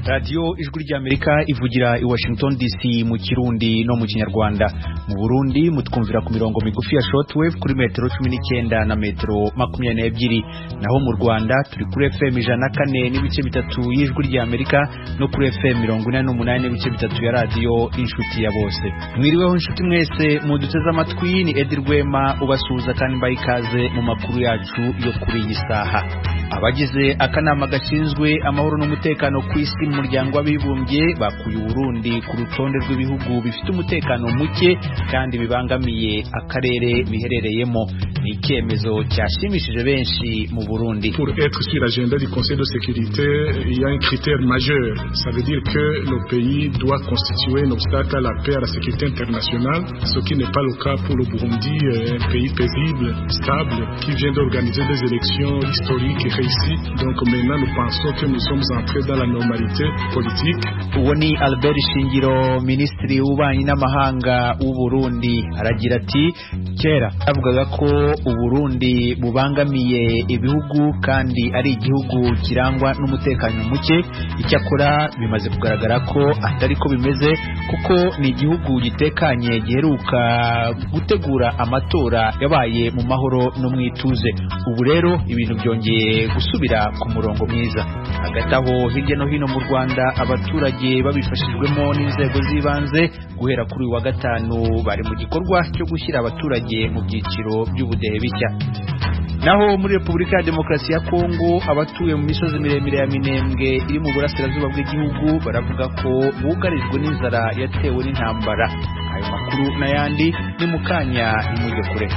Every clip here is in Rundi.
Radiyo Ijwi ry'Amerika ivugira i Washington DC mu Kirundi no mu Kinyarwanda. Mu Burundi mutwumvira ku mirongo migufi ya shortwave kuri metero 19 na metero 22. Naho mu Rwanda turi kuri FM 104.3 y'Ijwi ry'Amerika no kuri FM 88.3 ya Radiyo Inshuti ya Bose. Mwiriweho inshuti mwese muduteze amatwi, ni Edi Rwema ubasuhuza kandi mbaha ikaze mu makuru yacu yo kuri iyi saha. Abagize akanama gashinzwe amahoro n'umutekano ku isi mu muryango w'abibumbye bakuye Uburundi ku rutonde rw'ibihugu bifite umutekano muke kandi bibangamiye akarere biherereyemo. Ni icyemezo cyashimishije benshi mu Burundi. Pour être sur l'agenda du Conseil de sécurité, il y a un critère majeur. Ça veut dire que le pays doit constituer un obstacle à la paix, à la sécurité internationale, ce qui n'est pas le cas pour le Burundi, un pays paisible, stable, qui vient d'organiser des élections historiques et réussies. Donc maintenant, nous pensons que nous sommes entrés dans la normalité politique. Uwo ni Albert Shingiro, minisitiri w'ububanyi n'amahanga w'u Burundi, aragira ati kera avugaga ko Uburundi bubangamiye ibihugu kandi ari igihugu kirangwa n'umutekano muke. Icyakora bimaze kugaragara ko atari ko bimeze, kuko ni igihugu gitekanye giheruka gutegura amatora yabaye mu mahoro no mu ituze. Ubu rero ibintu byongeye gusubira ku murongo mwiza. Hagati aho hirya no hino mu Rwanda abaturage babifashijwemo n'inzego z'ibanze guhera kuri uyu wa gatanu bari mu gikorwa cyo gushyira abaturage mu byiciro by'ubudehe bishya. Naho muri Repubulika ya Demokarasi ya Kongo abatuye mu misozi miremire ya Minembwe iri mu burasirazuba bw'igihugu baravuga ko bugarijwe n'inzara yatewe n'intambara. Ayo makuru n'ayandi ni mu kanya, ntimujye kure.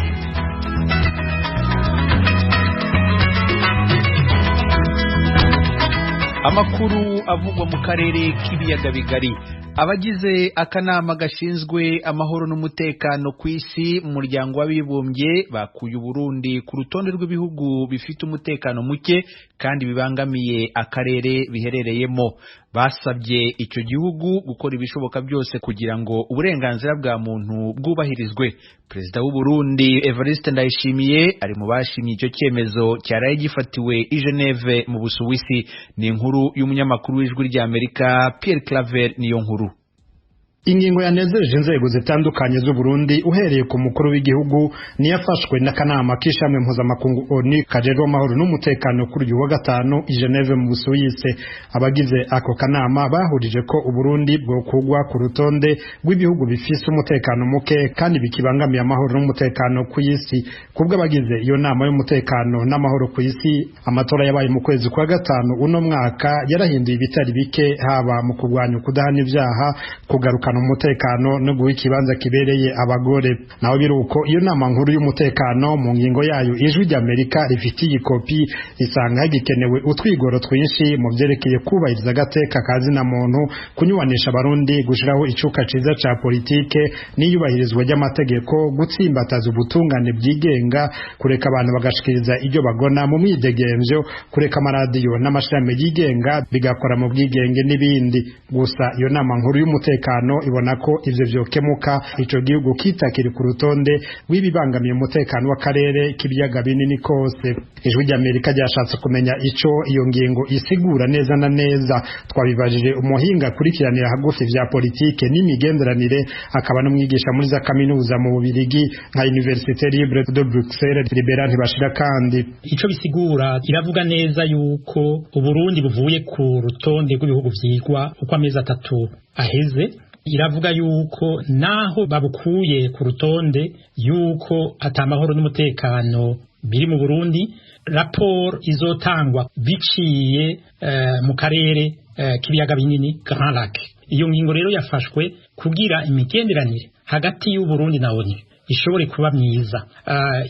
Amakuru avugwa mu karere k'ibiyaga bigari. Abagize akanama gashinzwe amahoro n'umutekano ku isi mu muryango w'abibumbye bakuye Uburundi ku rutonde rw'ibihugu bifite umutekano muke kandi bibangamiye akarere biherereyemo. Basabye icyo gihugu gukora ibishoboka byose kugira ngo uburenganzira bwa muntu bwubahirizwe. Perezida w'u Burundi Evariste Ndayishimiye ari mu bashimye icyo cyemezo cyaraye gifatiwe i Geneve mu Busuwisi. Ni inkuru y'umunyamakuru w'Ijwi ry'Amerika Pierre Claver niyo nkuru. Ingingo yanezereje inzego zitandukanye z'u Burundi uhereye ku mukuru w'igihugu niyafashwe n'akanama k'ishamwe mpuzamakungu ONU kajejwe amahoro n'umutekano kuri uyu wa gatanu i Geneve mu Busuwisi. Abagize ako kanama bahurije ko Uburundi bwokugwa ku rutonde rw'ibihugu bifise umutekano muke kandi bikibangamiye amahoro n'umutekano ku isi. Kubwo abagize iyo nama y'umutekano n'amahoro ku isi, amatora yabaye mu kwezi kwa gatanu uno mwaka yarahinduye ibitari bike, haba mu kurwanya ukudahana ibyaha, kugaruka umutekano no guha ikibanza kibereye abagore. Naho biruko iyo nama nkuru y'umutekano mu ngingo yayo Ijwi ry'Amerika rifitiye ikopi isanga hagikenewe utwigoro twinshi mu vyerekeye kubahiriza agateka ka zina muntu, kunyubanisha abarundi, gushiraho icuka ciza ca politike n'iyubahirizwa ry'amategeko, gutsimbataza ubutungane bwigenga, kureka abantu bagashikiriza ibyo bagona mu mwidegemvyo, kureka amaradiyo n'amashami yigenga bigakora mu bwigenge n'ibindi. Gusa iyo nama nkuru y'umutekano ibona ko ivyo vyokemuka ico gihugu kitakiri ku rutonde rw'ibibangamiye umutekano w'akarere k'ibiyaga binini kose. Ijwi ry'Amerika ryashatse kumenya ico iyo ngingo isigura neza na neza. Twabibajije umuhinga akurikiranira hagufi vya politike n'imigenderanire, akaba n'umwigisha muri za kaminuza mu Bubirigi nka Université Libre de Bruxelles, Libera Ntibashira. Kandi ico bisigura iravuga neza yuko Uburundi buvuye ku rutonde rw'ibihugu vyigwa uko amezi atatu aheze. Iravuga yuko naho babukuye ku rutonde yuko atamahoro n'umutekano biri mu Burundi, raporo izotangwa biciye mu karere k'ibiyaga binini Grand Lac. Iyo ngingo rero yafashwe kugira imigenderanire hagati y'u Burundi na ONU ishobore kuba myiza.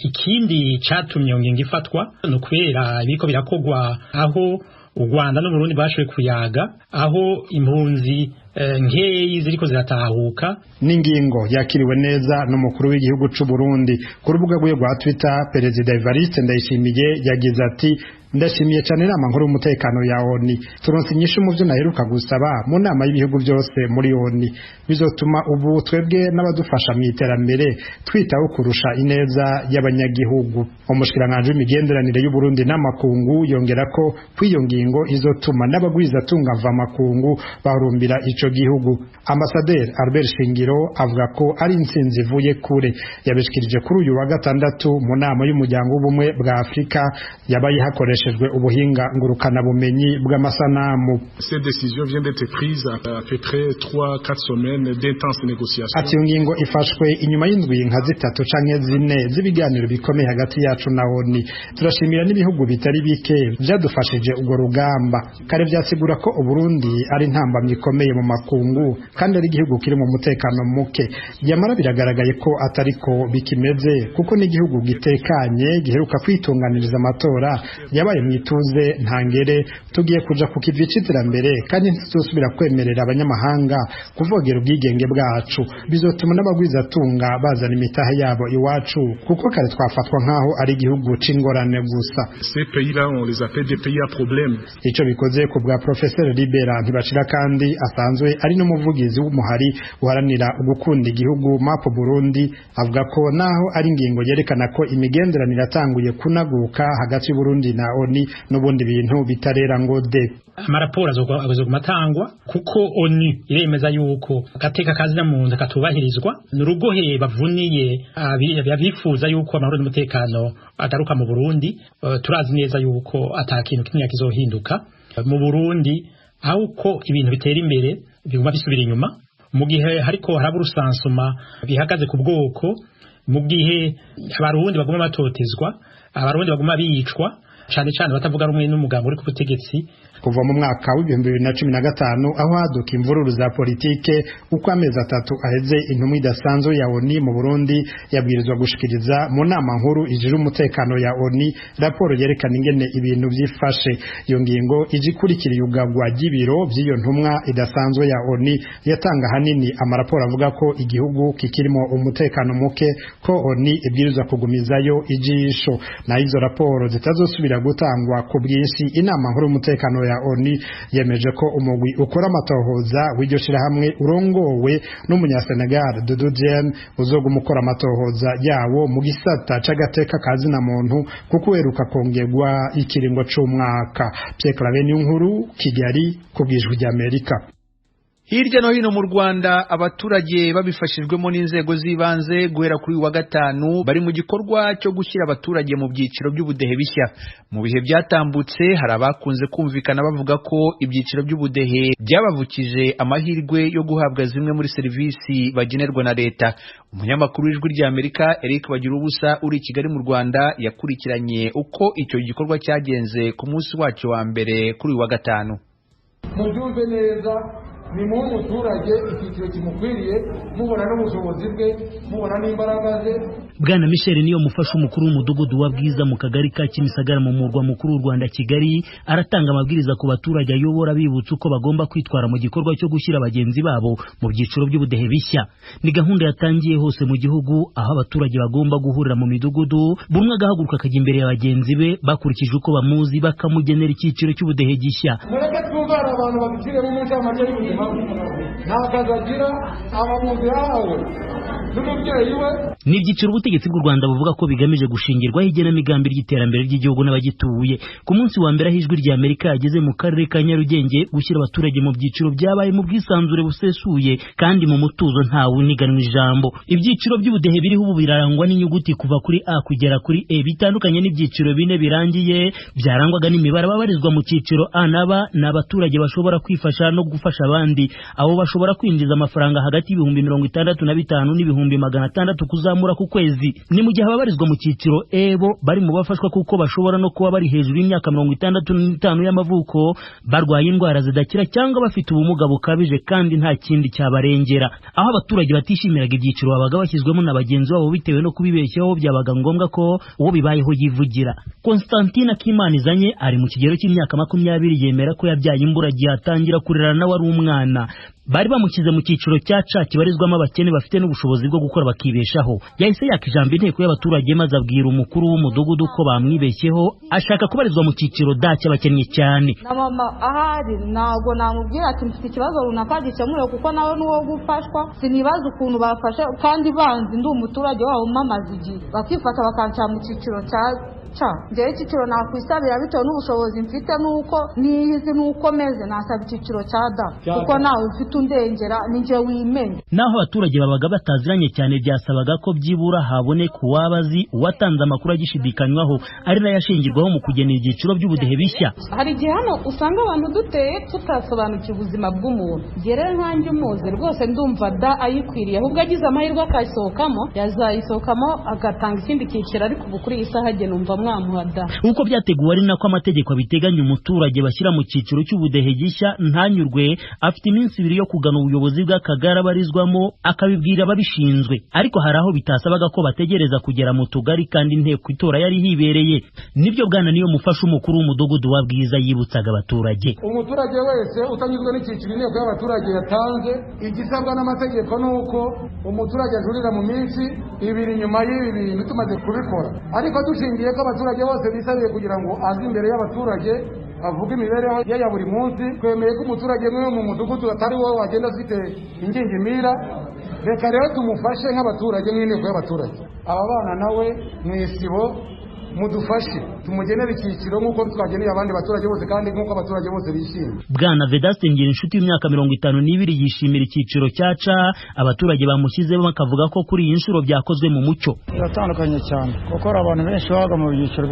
Ikindi catumye iyo ngingo ifatwa ni ukubera ibiriko birakogwa aho u Rwanda n'u Burundi bashoboye kuyaga, aho impunzi nkeyi ziriko ziratahuka. N'ingingo yakiriwe neza n'umukuru w'igihugu c'u Burundi. Ku rubuga rwiwe rwa Twitter, Perezida Evariste Ndayishimiye yagize ati: "Ndashimiye cyane inama nkuru y'umutekano ya ONU. Turonse inyishu mu byo naheruka gusaba mu nama y'ibihugu byose muri ONU. Bizotuma ubu twebwe n'abadufasha mu iterambere twitaho kurusha ineza y'abanyagihugu." Umushikiranganji w'imigenderanire y'u Burundi n'amakungu yongera ko kw'iyo ngingo izotuma n'abagwizatunga mvamakungu bahurumbira ico gihugu. Ambasaderi Albert Shingiro avuga ko ari intsinzi ivuye kure. Yabishikirije kuri uyu wa gatandatu mu nama y'umuryango w'ubumwe bwa Afurika yabaye hakoreshejwe ubuhinga ngurukanabumenyi bw'amasanamu. Cette décision vient d'être prise à peu près 3-4 semaines d'intenses négociations. Ati: "Iyo ngingo ifashwe inyuma y'indwi nka 3 canke 4 z'ibiganiro bikomeye hagati yacu na ONU. Turashimira n'ibihugu bitari bike byadufashije urwo rugamba. Kare byasigura ko Uburundi ari intambamyi ikomeye mu makungu kandi ari igihugu kiri mu mutekano muke. Nyamara biragaragaye ko atariko bikimeze, kuko n'igihugu gitekanye giheruka kwitunganiriza amatora yabaye mu ituze ntangere. Tugiye kuja ku kivi c'iterambere kandi ntituzosubira kwemerera abanyamahanga kuvogera ubwigenge bwacu. Bizotuma n'abagwizatunga bazana imitahe yabo iwacu, kuko kare twafatwa nk'aho ari igihugu c'ingorane gusa." Ces pays-là, on les appelle des pays à problème. Ico bikoze, ku bwa Professeur Libera Ntibashira, kandi asanzwe ari n'umuvugizi w'umuhari uharanira gukunda igihugu MAP Burundi, avuga ko naho ari ingingo yerekana ko imigenderanire yatanguye kunaguka hagati y'Uburundi na ONU, n'ubundi bintu bitarera ngo de. Amaraporo azoguma atangwa, kuko ONU iremeza yuko agateka kazina muntu katubahirizwa. Ni urugohe bavuniye abifuza yuko amahoro n'umutekano agaruka mu Burundi. Turazi neza yuko ata kintu kimwe kizohinduka mu Burundi, aho uko ibintu bitera imbere biguma bisubira inyuma, mu gihe hariko haraba urusansuma bihagaze ku bwoko, mu gihe Abarundi baguma batotezwa, Abarundi baguma bicwa, cane cane batavuga rumwe n'umugambi uri ku butegetsi. Kuva mu mwaka w'2015 aho haduka imvururu za politike, uko amezi 3 aheze intumwa idasanzwe ya ONU mu Burundi yabwirizwa gushikiriza mu nama nkuru ijejwe umutekano ya ONU raporo yerekana ingene ibintu vyifashe. Iyo ngingo ije ikurikira iyugagwa ry'ibiro vy'iyo ntumwa idasanzwe ya ONU yatanga hanini amaraporo avuga ko igihugu kikirimo umutekano muke, ko ONU ibwirizwa kugumizayo ijisho. Naho izo raporo zitazosubira gutangwa ku bwinshi, inama nkuru y'umutekano ya ONU yemeje ko umugwi ukora amatohoza w'iryo shirahamwe urongowe n'umunyasenegal Doudou Diène uzoguma ukora amatohoza yawo mu gisata c'agateka ka zina muntu, kuko uheruka kongerwa ikiringo c'umwaka. Pierre Claver Niyonkuru, Kigali, ku bw'Ijwi ry'Amerika. Hirya no hino mu Rwanda, abaturage babifashijwemo n'inzego z'ibanze, guhera kuri uyu wa gatanu bari mu gikorwa cyo gushyira abaturage mu byiciro by'ubudehe bishya. Mu bihe byatambutse hari abakunze kumvikana bavuga ko ibyiciro by'ubudehe byabavukije amahirwe yo guhabwa zimwe muri serivisi bagenerwa na leta. Umunyamakuru w'Ijwi ry'Amerika Eric Bagirubusa uri i Kigali mu Rwanda yakurikiranye uko icyo gikorwa cyagenze ku munsi wacyo wa mbere kuri uyu wa gatanu. Mubyumve neza, ni muhe umuturage icyiciro kimukwiriye, mubona n'ubushobozi bwe, mubona n'imbaraga ze. Bwana Michel niyo mufasha umukuru w'umudugudu wa Bwiza mu kagari ka Kimisagara mu murwa mukuru w'u Rwanda Kigali, aratanga amabwiriza ku baturage ayobora, bibutsa uko bagomba kwitwara mu gikorwa cyo gushyira bagenzi babo mu byiciro by'ubudehe bishya. Ni gahunda yatangiye hose mu gihugu, aho abaturage bagomba guhurira mu midugudu, buri umwe agahaguruka akajya imbere ya bagenzi be bakurikije uko bamuzi, bakamugenera icyiciro cy'ubudehe gishya. Mureke twumvane abantu babiciremo mu ncamake y'ubuzima bwe. Nta kazi agira, aba mu nzu yahawe n'umubyeyi we. Ni ibyiciro ubutegetsi bw'u Rwanda buvuga ko bigamije gushingirwaho igenamigambi ry'iterambere ry'igihugu n'abagituye. Ku munsi wa mbere aho Ijwi rya Amerika yageze mu karere ka Nyarugenge, gushyira abaturage mu byiciro byabaye mu bwisanzure busesuye kandi mu mutuzo, ntawe uniganwa ijambo. Ibyiciro by'ubudehe biriho ubu birarangwa n'inyuguti kuva kuri A kugera kuri E, bitandukanye n'ibyiciro bine birangiye byarangwaga n'imibare. Ababarizwa mu cyiciro A na B ni abaturage bashobora kwifasha no gufasha abandi. Abo bashobora kwinjiza amafaranga hagati y'65,000 n'ibihumbi 600 kuzamura ku kwezi. Ni mu gihe ababarizwa mu cyiciro E bo bari mu bafashwa, kuko bashobora no kuba bari hejuru y'imyaka 65 y'amavuko, barwaye indwara zidakira cyangwa bafite ubumuga bukabije kandi nta kindi cyabarengera. Aho abaturage batishimiraga ibyiciro babaga bashyizwemo na bagenzi babo bitewe no kubibeshyaho, byabaga ngombwa ko uwo bibayeho yivugira. Constantine Akimanizanye ari mu kigero cy'imyaka 20, yemera ko yabyaye imburagihe atangira kurera nawe ari umwana. Bari bamushyize mu cyiciro cya C kibarizwamo abakene bafite n'ubushobozi bwo gukora bakibeshaho. Yahise yaka ijambo inteko y'abaturage maze abwira umukuru w'umudugudu ko bamwibeshyeho, ashaka kubarizwa mu cyiciro D cy'abakennye cyane. Na mama ahari ntabwo namubwira ati mfite ikibazo runaka gikemure, kuko nawe n'uwo gufashwa sinibaza ukuntu bafashe kandi banzi ndi umuturage wabo mamaze igihe bakifata bakanshyira mu cyiciro cya C. Njyewe icyiciro nakwisabira bitewe n'ubushobozi mfite nuko niyizi nuko meze nasaba icyiciro cya D, kuko nawe ufite undengera ninjye wimenya. Naho abaturage babaga bataziranye cyane, byasabaga ko byibura haboneka uwabazi uwatanze amakuru agishidikanywaho, ari nayo ashingirwaho mu kugena ibyiciro by'ubudehe bishya. Hari igihe hano usanga abantu duteye tutasobanukiwe ubuzima bw'umuntu. Njye rero nkanjye umuzi rwose ndumva D ayikwiriye, ahubwo agize amahirwe akayisohokamo yazayisohokamo agatanga ikindi cyiciro, ariko ubu kuri iyi saha njye numva mwamuha D. Uko byateguwe ari nako amategeko abiteganya, umuturage bashyira mu cyiciro cy'ubudehe gishya ntanyurwe afite iminsi 2 yo kugana ubuyobozi bw'akagari abarizwamo akabibwira ababishinzwe. Ariko hari aho bitasabaga ko bategereza kugera mu tugari kandi inteko itora yari hibereye. Nibyo bwana niyo mufasha umukuru w'umudugudu wa Bwiza yibutsaga abaturage. Umuturage wese utanyuzwe n'icyiciro inteko y'abaturage yatanze, igisabwa n'amategeko ni uko umuturage ajurira mu minsi 2 nyuma y'ibi bintu tumaze kubikora. Ariko dushingiye ko abaturage bose bisabiye kugira ngo aze imbere y'abaturage avuga imibereho ye ya buri munsi, twemeye ko umuturage umwe mu mudugudu atari wowe wagenda afite ingingimira. Reka rero tumufashe nk'abaturage n'inteko y'abaturage. Aba bana nawe mu isibo mudufashe tumugenere icyiciro nk'uko twageneye abandi baturage bose kandi nk'uko abaturage bose bishimye. Bwana Vedaste Ngirinshuti w'imyaka 52 yishimira icyiciro cya C abaturage bamushyizemo, bakavuga ko kuri iyi nshuro byakozwe mu mucyo. Biratandukanye cyane kuko hari abantu benshi babaga mu byiciro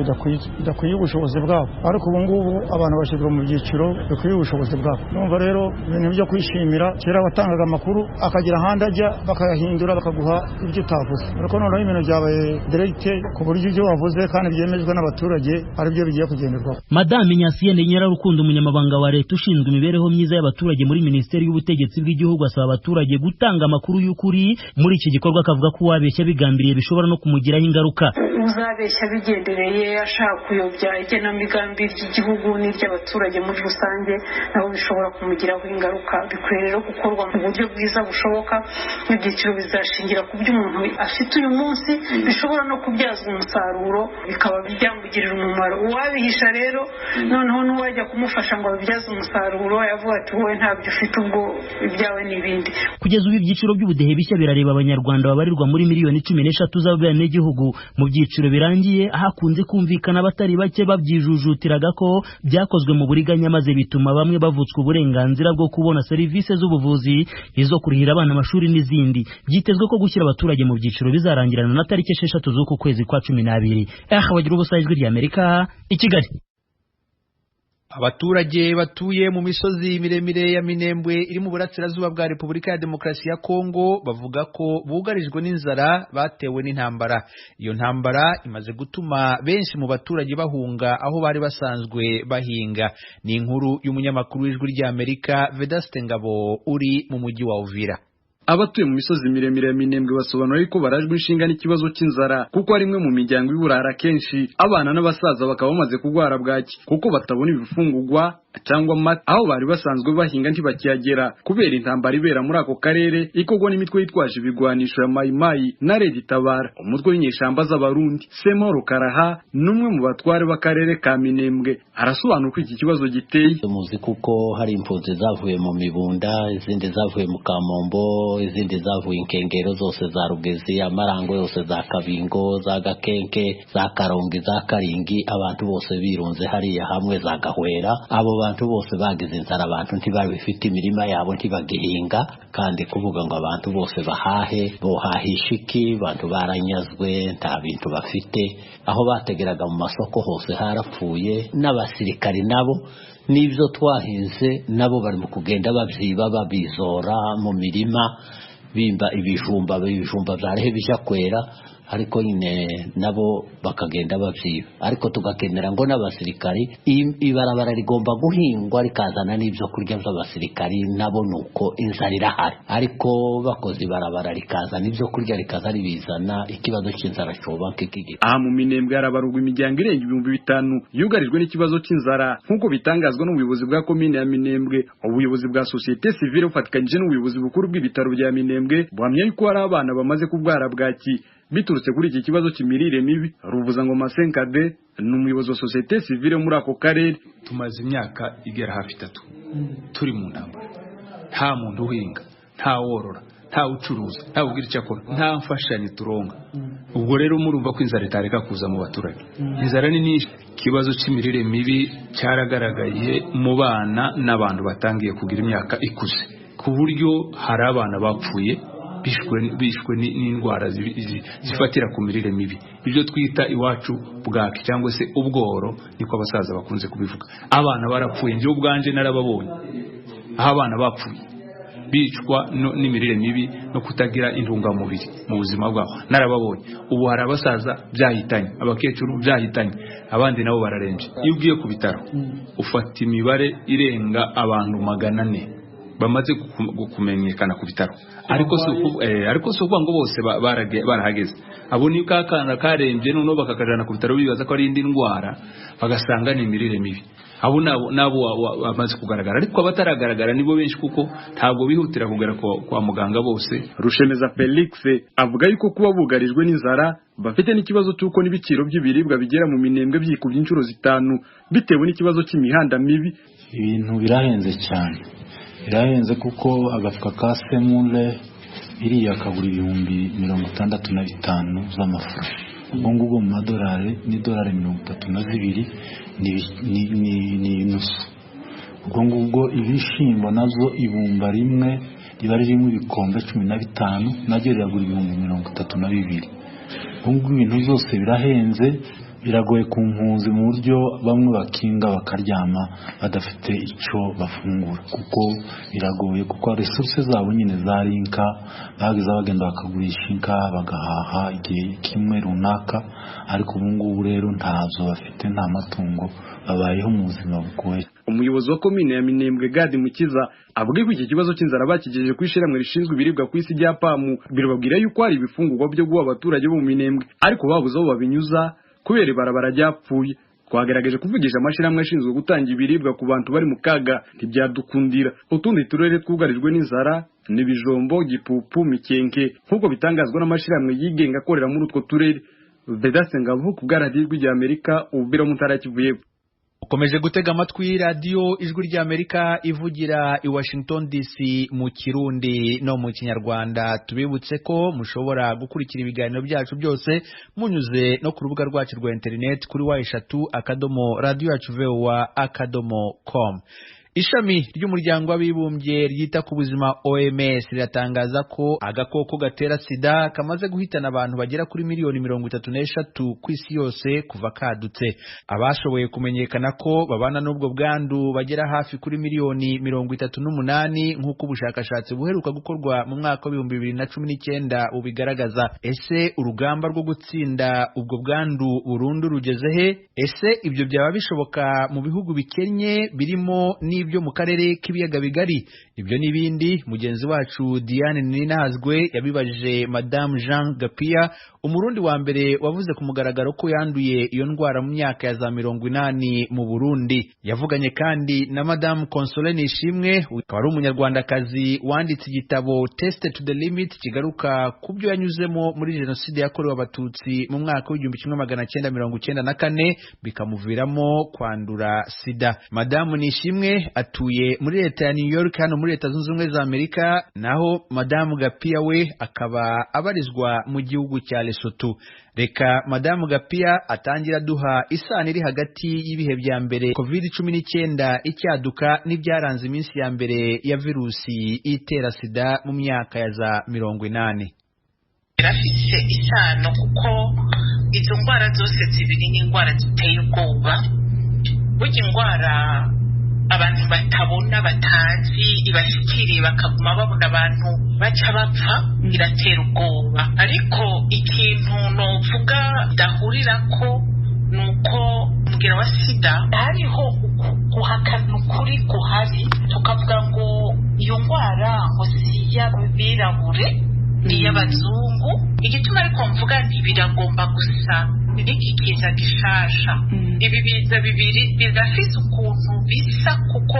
bidakwiye ubushobozi bwabo, ariko ubu ngubu abantu bashyirwa mu byiciro bikwiye ubushobozi bwabo. Numva rero ibintu byo kwishimira, kera watangaga amakuru akagira ahandi ajya bakayahindura bakaguha ibyo utavuze, ariko noneho ibintu byabaye direct ku buryo ibyo wavuze kandi byemejwe n'abaturage aribyo bigiye kugenderwaho. Madame Nyasiyene Nyirarukundo, umunyamabanga wa leta ushinzwe imibereho myiza y'abaturage muri Minisiteri y'Ubutegetsi bw'Igihugu, asaba abaturage gutanga amakuru y'ukuri muri iki gikorwa, akavuga ko uwabeshya bigambiriye bishobora no kumugiraho ingaruka. Uzabeshya bigendereye ashaka kuyobya igenamigambi ry'igihugu n'iry'abaturage muri rusange, nabo bishobora kumugiraho ingaruka. Bikwiye rero gukorwa mu buryo bwiza bushoboka. Ibyiciro bizashingira ku byo umuntu afite uyu munsi, bishobora no kubyazwa umusaruro bikaba byamugirira umumaro. Uwabihisha rero noneho n'uwajya kumufasha ngo abibyaze umusaruro yavuga ati wowe ntabyo ufite ubwo ibyawe n'ibindi. Kugeza ubu ibyiciro by'ubudehe bishya birareba abanyarwanda babarirwa muri miliyoni 13 z'abenegihugu. Mu byiciro birangiye hakunze kumvikana abatari bake babyijujutiraga ko byakozwe mu buriganya, maze bituma bamwe bavutswa uburenganzira bwo kubona serivisi z'ubuvuzi, izo kurihira abana amashuri n'izindi. Byitezwe ko gushyira abaturage mu byiciro bizarangirana na tariki 6 z'uku kwezi kwa 12. Bagira ubusa, Ijwi ry'Amerika i Kigali. Abaturage batuye mu misozi miremire ya Minembwe iri mu burasirazuba bwa Repubulika ya Demokarasi ya Kongo bavuga ko bugarijwe n'inzara batewe n'intambara. Iyo ntambara imaze gutuma benshi mu baturage bahunga aho bari basanzwe bahinga. Ni inkuru y'umunyamakuru w'Ijwi ry'Amerika Vedaste Ngabo uri mu mujyi wa Uvira. Abatuye mu misozi miremire ya Minembwe basobanura yuko barajwe inshinga n'ikibazo cy'inzara, kuko ari imwe mu miryango iburara kenshi abana n'abasaza bakaba bamaze kurwara bwaki kuko batabona ibifungurwa cyangwa amata. Aho bari basanzwe bahinga ntibakiyagera kubera intambara ibera muri ako karere ikorwa n'imitwe yitwaje ibigwanisho ya Mayimayi na Red Tabara, umutwe w'inyeshamba z'Abarundi. Semoro Karaha n'umwe mu batware b'akarere ka Minembwe arasobanura uko iki kibazo giteye. Muzi kuko hari impunzi zavuye mu Mibunda, izindi zavuye mu Kamombo, izindi zavuye inkengero zose za Rugezi, Amarango yose za Kabingo, za Gakenke, za Karongi, za Karingi, abantu bose birunze hariya hamwe za Gahwera. Abo bantu bose bagize inzara, abantu ntibabifite imirima yabo ntibagihinga, kandi kuvuga ngo abantu bose bahahe bohahisha iki? Abantu baranyazwe, nta bintu bafite, aho bategeraga mu masoko hose harapfuye, n'abasirikari nabo n'ibyo twahinze nabo bari mu kugenda babyiba babizora mu mirima, bimba ibijumba, ibijumba byarehe bijya kwera, Ariko nyine nabo bakagenda bavyiba, ariko tugakenera ngo n'abasirikari, ibarabara rigomba guhingwa rikazana n'ibyo kurya by'abasirikari, nabo nuko inzara irahari, ariko bakoze ibarabara rikazana ibyo kurya rikaza ribizana, ikibazo cy'inzara coba kikigi. Aha mu Minembwe harabarurwa imiryango irenga 5000 yugarijwe n'ikibazo cy'inzara, nk'uko bitangazwa n'ubuyobozi bwa komine ya Minembwe. Ubuyobozi bwa société civile bufatikanyije n'ubuyobozi bukuru bw'ibitaro bya Minembwe buhamya yuko hari abana bamaze kurwara bwaki biturutse kuri iki kibazo cy'imirire mibi. Ruvuza ngo Masenkade ni umuyobozi wa société civile muri ako karere. Tumaze imyaka igera hafi 3 turi mu ntambara, nta muntu uhinga, nta worora, nta ucuruza, nta ugira icyo akora, nta mfashanyo turonga. Ubwo rero murumva ko inzara itareka kuza mu baturage. Inzara ni nyinshi. Ikibazo cy'imirire mibi cyaragaragaye mu bana n'abantu batangiye kugira imyaka ikuze, ku buryo hari abana bapfuye bishwe n'indwara zifatira ku mirire mibi, ibyo twita iwacu bwaki cyangwa se ubworo, niko abasaza bakunze kubivuga. Abana barapfuye, njye ubwanje narababonye aho abana bapfuye bicwa n'imirire mibi no kutagira intungamubiri mu buzima bwabo, narababonye. Ubu hari abasaza byahitanye, abakecuru byahitanye, abandi nabo bararembye. Iyo ugiye ku bitaro ufata imibare irenga abantu 400 bamaze kumenyekana ku bitaro, ariko si ukuvuga ngo bose barahageze. Abo ni kakana karembye noneho bakakajana ku bitaro bibaza ko ari indi ndwara, bagasanga ni imirire mibi. Abo nabo bamaze kugaragara, ariko abataragaragara nibo benshi kuko ntabwo bihutira kugera kwa muganga bose. Rushemeza Felix avuga yuko kuba bugarijwe n'inzara bafite n'ikibazo cy'uko n'ibiciro by'ibiribwa bigera mu Minembwe byikubye inshuro 5 bitewe n'ikibazo cy'imihanda mibi. Ibintu birahenze cyane, birahenze kuko agafuka ka semule iriya kagura 65,000 z'amafaranga, ubwo ngubwo mu madolari ni dolari 32 ni inusu. Ubwo ngubwo ibishimbo nazo ibumba rimwe riba ririmo ibikombe 15 naryo riragura 32,000. Ubwo ngubwo ibintu byose birahenze, biragoye ku mpunzi mu buryo bamwe bakinga bakaryama badafite icyo bafungura, kuko biragoye, kuko resources zabo nyine zari inka, bageze bagenda bakagurisha inka bagahaha igihe kimwe runaka, ariko ubu ngubu rero ntazo bafite, nta matungo, babayeho mu buzima bugoye. Umuyobozi wa komine ya Minembwe Gadi Mukiza avuga ko iki kibazo cy'inzara bakigejeje ku ishyirahamwe rishinzwe ibiribwa ku isi rya PAM, birababwira yuko hari ibifungurwa byo guha abaturage bo mu Minembwe, ariko babuze aho babinyuza kubera ibarabara ryapfuye. Twagerageje kuvugisha amashirahamwe ashinzwe gutanga ibiribwa ku bantu bari mu kaga, ntibyadukundira. Utundi turere twugarijwe n'inzara ni Bijombo, Gipupu, Mikenke, nk'uko bitangazwa n'amashirahamwe yigenga akorera muri utwo turere. Vedaste Ngabo ku bwa radiyo Ijwi ry'Amerika, Uvira mu ntara ya Kivu y'Epfo. Ukomeje gutega amatwi radiyo Ijwi ry'Amerika ivugira i Washington DC mu Kirundi no mu Kinyarwanda. Tubibutse ko mushobora gukurikira ibiganiro byacu byose munyuze no ku rubuga rwacu rwa internet kuri w3.radioyacuvoa.com. Ishami ry'umuryango w'abibumbye ryita ku buzima OMS riratangaza ko agakoko gatera sida kamaze guhitana abantu bagera kuri miliyoni 33 ku isi yose kuva kadutse. Abashoboye kumenyekana ko babana n'ubwo bwandu bagera hafi kuri miliyoni 38 nk'uko ubushakashatsi buheruka gukorwa mu mwaka wa 2019 bubigaragaza. Ese urugamba rwo gutsinda ubwo bwandu burundu rugeze he? Ese ibyo byaba bishoboka mu bihugu bikennye birimo n'ibyo mu karere k'ibiyaga bigari? Ibyo n'ibindi mugenzi wacu Diane Ninahazwe yabibajije Madame Jean Gapia, umurundi wa mbere wavuze ku mugaragaro ko yanduye iyo ndwara mu myaka ya za 80 mu Burundi. Yavuganye kandi na Madame Consolée Nishimwe, akaba ari umunyarwandakazi wanditse igitabo Tested to the Limit kigaruka ku byo yanyuzemo muri jenoside yakorewe Abatutsi mu mwaka w'1994 bikamuviramo kwandura sida. Madame Nishimwe atuye muri leta ya New York hano muri Leta Zunze Ubumwe za Amerika, naho Madame Gapia we akaba abarizwa mu gihugu cya Lesotho. Reka Madame Gapia atangira duha isano iri hagati y'ibihe bya mbere COVID-19 icyaduka n'ibyaranze iminsi ya mbere ya virusi itera sida mu myaka ya za 80. Birafise isano kuko izo ndwara zose zibiri ni indwara ziteye ubwoba. Burya indwara abantu batabona, batazi ibashikiriye, bakaguma babona abantu baca bapfa, iratera ubwoba. Ariko ikintu novuga dahurirako ni uko umugera wa sida hariho guhakana ukuri guhari, tukavuga ngo iyo ndwara ngo si iy'abirabure, ni iy'abazungu. Igituma ariko mvuga nti biragomba gusa n'iki kiza gishasha, ibi biza bibiri birafise ukuntu bisa kuko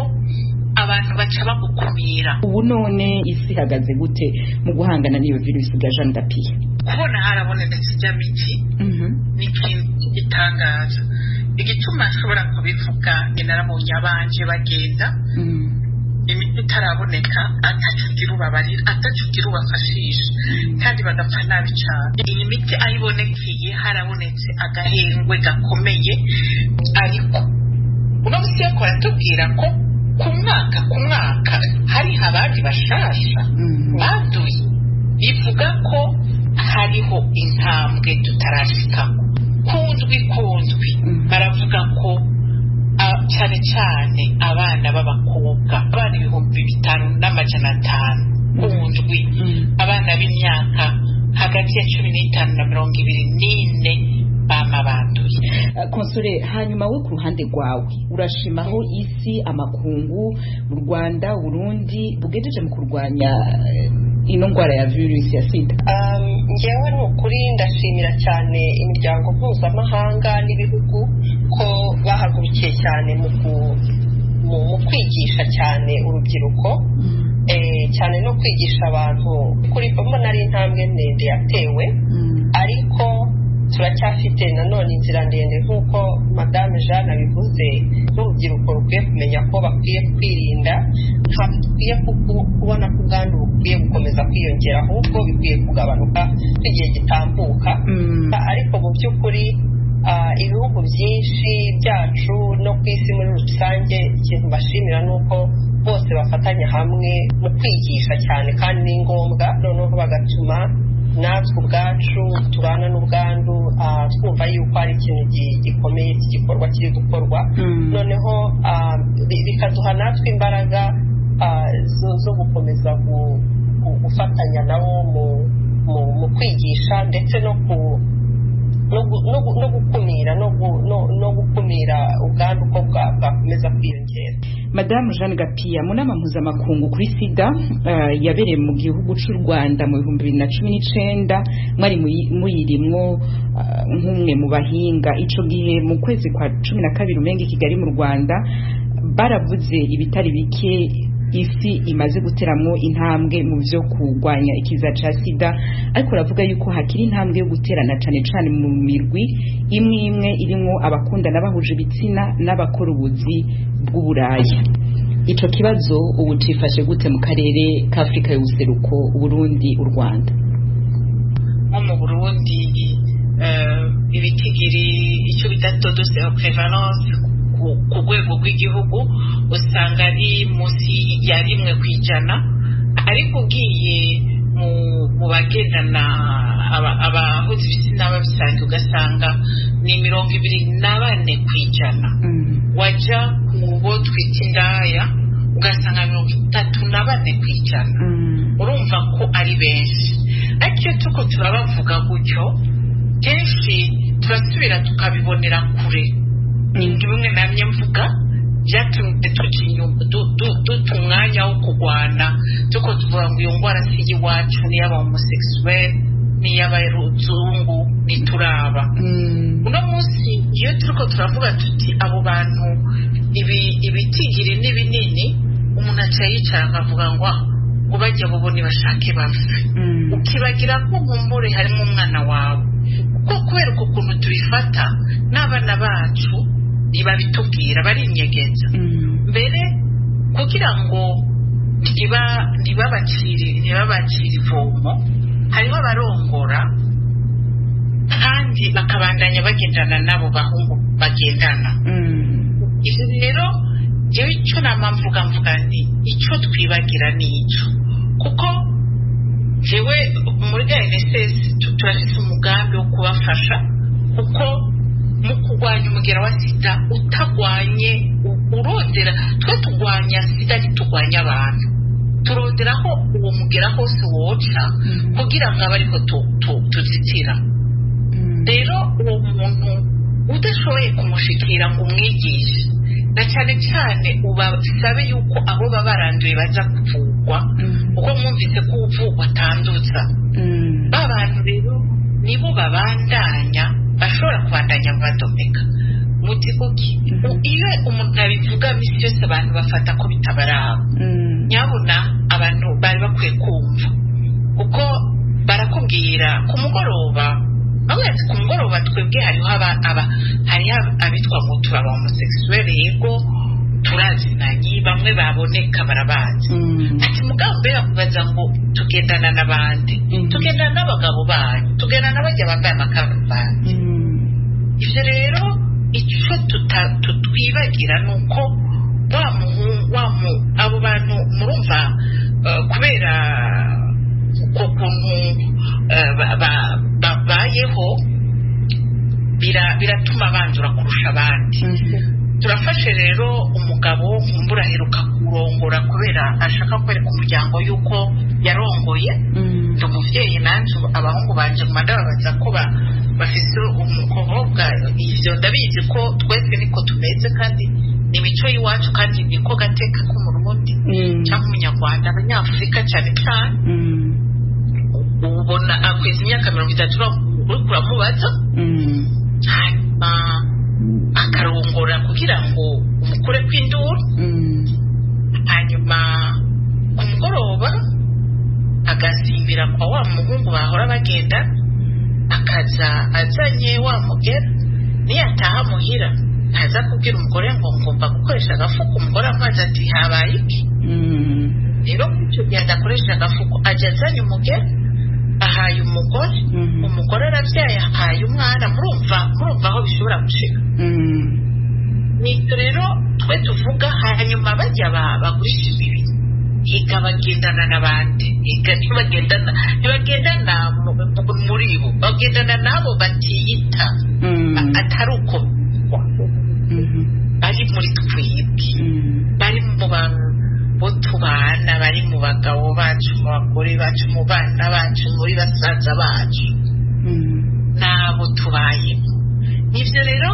abantu baca bagukumira. Ubu none isi ihagaze gute mu guhangana n'iyo virusi bwa Jeanne Gapiya? Kubona harabonetse ijya miti ni ikintu gitangaza. Igituma nshobora kubivuga ni narabonye abanje bagenda imiti itaraboneka, ataco ugira ubabarira, ataco ugira ubafashisha, kandi bagapfa nabi cane. Iyi miti aho ibonekeye harabonetse agahengwe gakomeye, ariko uno musi yariko baratubwira ko ku mwaka ku mwaka hariho abandi bashasha banduye, bivuga ko hariho intambwe tutarashikako. Kundwi kundwi baravuga ko cyane cyane abana b'abakobwa, abana 5500 kundwi, abana b'imyaka hagati ya 15 na 24 bama banduye. Konsore, hanyuma we ku ruhande rwawe urashima aho isi, amakungu, mu Rwanda, Burundi bugejeje mu kurwanya ino ndwara ya virusi ya sida? Ngewe ni ukuri ndashimira cyane imiryango mpuzamahanga n'ibihugu ko bahagurukiye cyane mu kwigisha cyane urubyiruko, cyane no kwigisha abantu. Kuri mbona ari intambwe ndende yatewe, ariko turacyafite nanone inzira ndende nk'uko Madame Jeanne abivuze. N'urubyiruko rukwiye kumenya ko bakwiye kwirinda, ntabwo dukwiye kubona ko ubwandu bukwiye gukomeza kwiyongera, ahubwo bikwiye kugabanuka igihe gitambuka. Ariko mu by'ukuri ibihugu byinshi byacu no ku isi muri rusange, ikintu bashimira ni uko bose bafatanya hamwe mu kwigisha cyane, kandi ni ngombwa. Noneho bagatuma natwe ubwacu tubana n'ubwandu twumva yuko ari ikintu gikomeye cy'igikorwa kiri gukorwa, noneho bikaduha natwe imbaraga zo gukomeza gufatanya nabo mu kwigisha, ndetse no gukumira no gukumira ubwandu ko bwakomeza kwiyongera. Madame Jeanne Gapiya, mu nama mpuzamakungu kuri sida yabereye mu gihugu cy'u Rwanda mu 2019, mwari muyirimwo nk'umwe mu bahinga. Ico gihe mu kwezi kwa 12 umenga i Kigali mu Rwanda, baravuze ibitari bike isi imaze guteramwo intambwe mu byo kurwanya ikiza ca sida, ariko ravuga yuko hakiri intambwe yo guterana cane cane mu mirwi imwe imwe irimwo abakundana bahuje ibitsina n'abakora ubuzi bw'uburaya. Ico kibazo ubu cifashe gute mu karere k'Afrika y'ubuseruko, Burundi, u Rwanda? Nko mu Burundi ibitigiri icyo bita taux de prévalence ku rwego rw'igihugu usanga ari munsi ya 1%, ariko ugiye mu bagendana abahuza ibitsina babisanzwe ugasanga ni 24%. Wajya mu bo twita indaya ugasanga 34%. Urumva ko ari benshi, ariko iyo tuko turabavuga gutyo kenshi turasubira tukabibonera kure. Bimwe namye mvuga byatumye duta umwanya wo kurwana, tuko tuvuga ngo iyo ndwara si iy'iwacu, ni iy'aba homosexuel, ni iy'abazungu, ntituraba. Uno munsi iyo turiko turavuga tuti abo bantu ibitigiri ni binini, umuntu aca yicara akavuga ngo ngo bajya bo nibashake bapfe, ukibagira ko nkumbure harimo umwana wawe. Kuko kubera uko kuntu tubifata n'abana bacu ntibabitubwira, barinyegeza mbere kugira ngo ntibabacire ivomo. Hariho abarongora kandi bakabandanya bagendana n'abo bahungu bagendana. Ibyo rero jewe icyo nama mvuga nti icyo twibagira ni icyo, kuko jewe muri GNSS turafise umugambi wo kubafasha, kuko mu kurwanya umugera wa sida utagwanye Urondera, twe turwanya sida, ntiturwanya abantu. Turondera aho uwo mugera hose woca kugira ngo abe ariko tuzitira. Rero uwo muntu udashoboye kumushikira ngo umwigishe, na cyane cyane ubasabe yuko abo baba baranduye baza kuvugwa, kuko mwumvise ko uvugwa atandutsa ba bantu. Rero nibo babandanya, bashobora kubandanya badomeka muti kuki iyo umuntu abivuga misi yose abantu bafata ko bitabaraba. Nyabuna abantu bari bakwiye kumva, kuko barakubwira ku mugoroba, bavuga ati ku mugoroba twebwe hariho aba hariho abitwa ngo turaba homosexuel, yego turazinanye, bamwe baboneka barabazi. Ati mugabo mbere bakubaza ngo tugendana n'abandi, tugendana n'abagabo banyu, tugendana n'abajya bambaye amakaruvati. Ibyo rero icyo tutwibagira ni uko wa muhungu wa mu abo bantu murumva, kubera uko kuntu babayeho biratuma bandura kurusha abandi. Turafashe rero umugabo nkumbura aheruka kurongora kubera ashaka kwereka umuryango yuko yarongoye. Ndi umuvyeyi nanje, abahungu banje nguma ndababaza ko bafise umukobwa. Ivyo ndabizi ko twese niko tumeze, kandi ni imico y'iwacu, kandi niko gateka k'Umurundi cyangwa Umunyarwanda, Abanyafurika cyane cyane. Ubona akweza imyaka 30 uriko uramubaza, hanyuma akarongora kugira ngo umukure kw'induru. Hanyuma ku mugoroba agasimbira kwa wa muhungu bahora bagenda, akaza azanye wa mugera. Niyataha muhira ntaza kubwira umugore ngo ngomba gukoresha agafuko. Umugore amazi ati habaye iki? Rero icyo gihe adakoresha agafuko, ajya azanye umugera, ahaye umugore, umugore arabyaye, ahaye umwana. Murumva aho bishobora gushika. Nibyo rero twe tuvuga. Hanyuma bajya bagurisha imibiri, higa bagendana n'abandi, higa ntibagendana muri bo, bagendana n'abo batiyita atari uko bari muri twebwe, bari mu bo tubana, bari mu bagabo bacu, mu bagore bacu, mu bana bacu, muri basaza bacu, n'abo tubayemo. Nibyo rero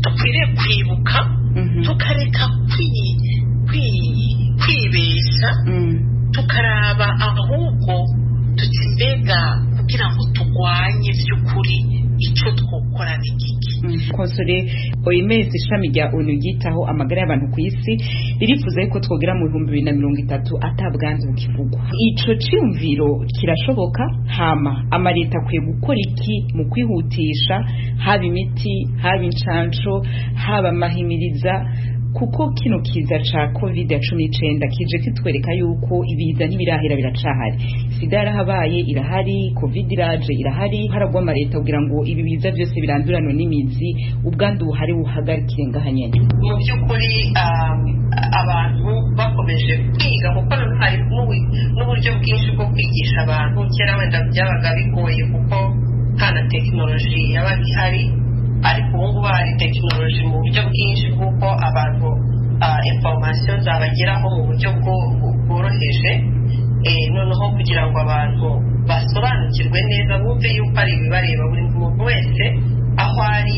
dukwiriye kwibuka, tukareka kwibesha, tukaraba ahubwo tuti mbega kugira ngo turwanye by'ukuri icyo twokora ni iki? Konsole, OMS, ishami rya ONU ryitaho amagara y'abantu ku isi, ririfuza yuko twogera mu 2030 atabwandu bukivugwa. Ico ciyumviro kirashoboka? Hama amaleta akwiye gukora iki mu kwihutisha, haba imiti, haba incanco, haba amahimiriza? Kuko kino kiza ca covid ya 19 kije kitwereka yuko ibiza ntibirahera, biracahari. Sida yarahabaye, irahari, covid iraje, irahari. Haragwa amaleta kugira ngo ibi biza byose biranduranwe n'imizi, ubwandu buhari buhagarikire ngaha nyene. Mu by'ukuri abantu bakomeje kwiga, kuko hari n'uburyo bwinshi bwo kwigisha abantu. Kera wenda byabaga bigoye kuko nta na tekinoloji yabaga ihari, ariko ubu ngubu hari tekinoloji mu buryo bwinshi bw'uko abantu information zabageraho mu buryo bworoheje. Noneho kugira ngo abantu basobanukirwe neza, bumve yuko ari ibibareba buri muntu wese aho ari.